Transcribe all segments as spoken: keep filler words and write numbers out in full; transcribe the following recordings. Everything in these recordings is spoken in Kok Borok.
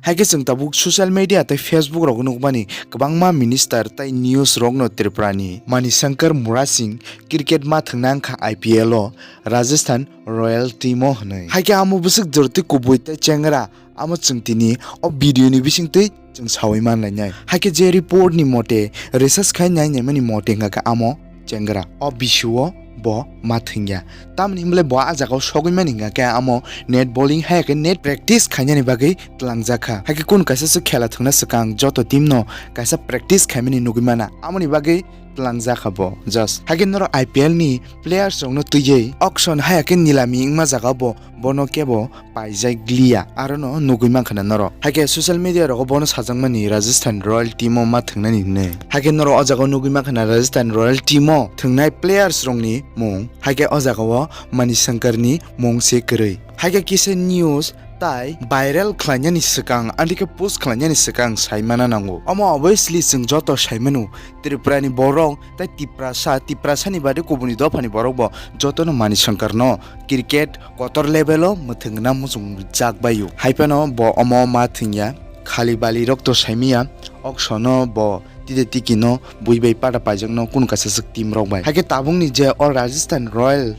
Hai khe chwng tabuk social media tei Facebook rogo nukmani kwbangma minister tei news rokno Tripura ni Manishankar Murasing cricket ma thwngna wngkha I P L o Rajasthan Royal team o hwnwi. Hai khe amo bwswk jwrwtwi kubui tei chengra amo chwng tini o video ni bisingtwi chwng sawi manlainai. Hai khe je report ni mote research khai nai naimani mote wngkha khe amo chengra o bisio bo ma thwngya. Tamni hwnle bo a jagao sogwi mani hwnka khe amo net bowling hai khe net practice khainani bagwi twlangjakha. Hai khe kun kaisa se khela thwngna swkang joto team no kaisa practice khaimani nugwi mana. Amoni bagwi twlangjakha bo. Just hai khe norok I P L ni players rokno twiwi auction hai khe nilami wngma jagao bo bono kebo paijak liya, arono nugwi mankha na norok. Hai khe social media rogo bono sajakmani Rajasthan Royal team o ma thwngnani hwnwi. Hai khe norok o jagao nugwi mankha na Rajasthan Royal team o thwngnai players rokni mung. Hai khe o jagao Manishankar ni mung se kwrwi. Hai khe kisa news tai viral khlainani swkang, andike post khlainani swkang sai mana nango. Omo obviously chwng joto sai mano, Tripura ni borok tei Tiprasa, Tiprasa ni bade kubuni dopha ni borok bo jotono Manishankar no cricket kotor level o mwthwngna muchungjak bai o. Hai phano bo omo ma thwngya, khali bali rok to saimanya, auction o bo tide tiki no bui bai pada paijak no kunu kaisa swk team rok bai. Hai khe tabuk ni je o Rajasthan Royal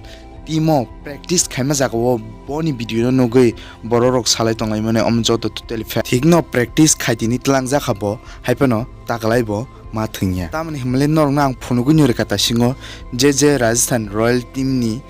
team o practice khaima jaga o boni video no nugwi borok rok salai tonglaimani omo joto totally fair. Thik no practice khai tini twlangjak kha bo, hai phano taklai bo ma thwngya. Tamoni hwnmale norokno ang phunugwi nwi rwkha taisingo je je Rajasthan Royal team ni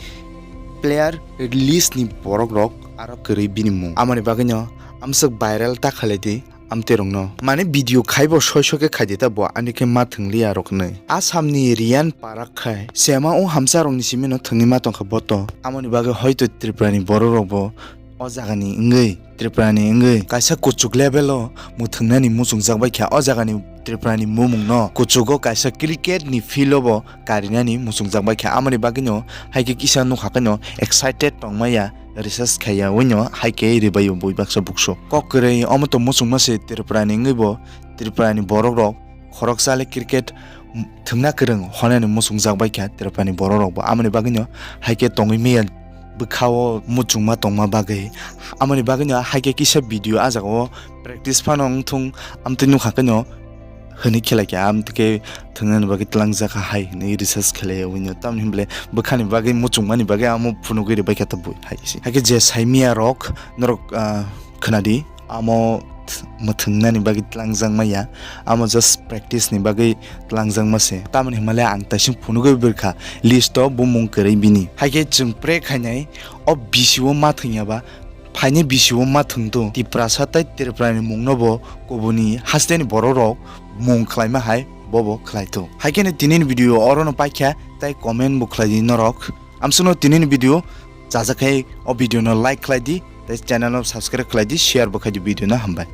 player list ni borok rok aro kwrwi bini mung. Amoni bagwino amswk viral ta khalai di amtwi rokno. Mane video khaibo soi soi khe khaidi ta bo ani khe ma thwngliya rok hwnwi. Assam ni Riyan Parak khai sema o hamsa rokni simi no thwngwi ma tongkha bo to. Amoni bagwi hoito Tripura ni borok rok bo o jaga ni wngwi, Tripura ni wngwi kaisa kuchuk level o mwthwngnani muchungjak bai kha. O jaga ni Tripura ni bumung no kuchugo kaisa cricket ni field o bo karinani muchungjak bai kha. Amoni bagwi no hai khe kisa nukha khe no excited tongmaya, research khaiya wino hai khe ribai o bui baksa bukso. Kok kwrwi omo to muchungma se Tripura ni wngwi bo Tripura ni borok rok khoroksa le cricket thwngna kwrwng honani muchungjak bai kha Tripura ni borok rok bo. Amoni bagwi no hai khe tongwi maya bwkha o muchungma tongma bagwi. Amoni bagwi no hai khe kisa video a jaga o practice phano wngthung amtwi nukha khe no hwnwi khelai kha, amtwi khe thwngnani bagwi twlangjak kha hai hwnwi research khlai ya wino. Tamoni hwnle bwkhani bagwi muchungmani bagwi amo phunugwi rwbai kha tabuk hai se. Hai khe je saimaya rok norok, ah, khwnadi. Amo th-, mwthwngnani bagwi tlangjak maya, amo just practice ni bagwi tlangjak ma se. Tamoni hwnmale ang taising phunugwi bwrkha list o bumung kwrwi bini. Hai khe chwng pray khainai o bisio ma thwngya ba, phaini bisio ma thwngto. Tiprasa tai Tripura ni mung no bo kubuni haste ni borok rok mung khlaima hai bobo khlaito. Hai khe no tini ni video oro no paikha, tai comment bo khlai di norok. Amsukno tini ni video chajak khe o video no like khlai di, tei channel no subscribe khlai di, share bo khai di video no, hambai.